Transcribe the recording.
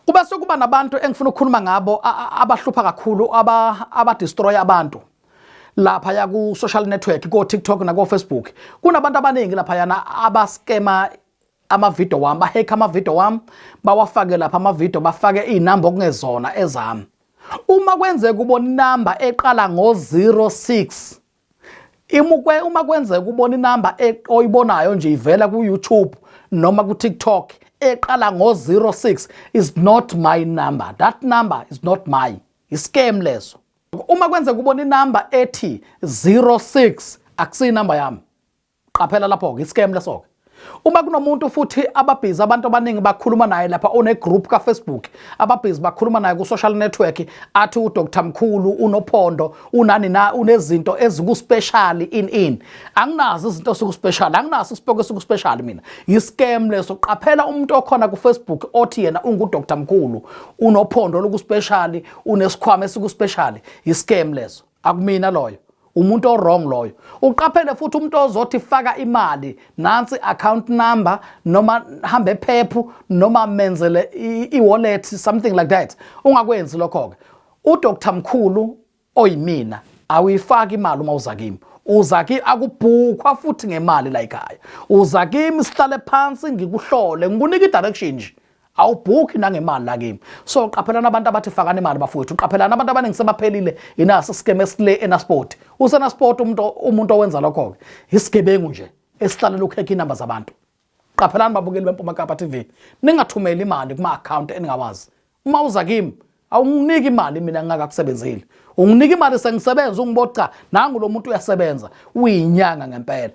Kube sekuba nabantu engifuna ukukhuluma ngabo abahlupha kakhulu, aba-destroy abantu lapha ya ku social network, ko TikTok na ko Facebook. Kunabantu abaningi lapha yana abaskema ama-video wami, ba-hack ama-video wami, bawafake lapha ama-video, bafake iy'namba okungezona ezami. Uma kwenzeka ubona inamba eqala ngo-06, imukwe, uma kwenzeka ubona inamba oyibonayo nje ivela ku-YouTube noma ku-TikTok eqala ngo-06, is not my number. That number is not my, i-scam leso. Uma kwenzeka ubona inamba ethi 06, akusiyo inamba yami. Qaphela lapho-ke, i-scam leso-ke. Uma kunomuntu futhi ababhizi, abantu abaningi bakhuluma naye lapha, one-group ka-Facebook, ababhizi bakhuluma naye ku-social network, athi uDr Mkhulu unophondo, unani na, unezinto eziku-special in anginazo izinto eziku-special, anginaso isipoko esiku-special mina, i-scam leso. Qaphela umuntu okhona ku-Facebook othi yena ungu-Dr Mkhulu, unophondo oluku-special, unesikhwama esiku-special, i-scam leso, akumina loyo umuntu o-wrong loyo. Uqaphele futhi umuntu ozothi faka imali, nansi account number, noma hambe phephu, noma menzele i-wallet, something like that. Ungakwenzi lokho-ke. UDr Mkhulu oyimina, awuyifaki imali uma uza kimi. Uza kimi, akubhukhwa futhi ngemali la ekhaya. Uza kimi, sihlale phansi, ngikuhlole, ngikunika i-direction nje, awubhukhi nangemali la kimi. So qaphelani abantu abathi fakani imali, bafowethu. Qaphelani, abantu abaningi sebaphelile inaso scam esile eNelspruit. UseNelspruit umuntu owenza lokho-ke isigebengu nje esihlalela ukuhekha inamba zabantu. Qaphelani, babukeli beMpuma Kapa TV, ningathumeli imali kuma-akhawunti eningawazi. Uma uza kimi, awunginiki imali mina ngingakakusebenzeli. Unginika imali sengisebenza, ungibo cha, nangu lo muntu uyasebenza, uyinyanga ngempela.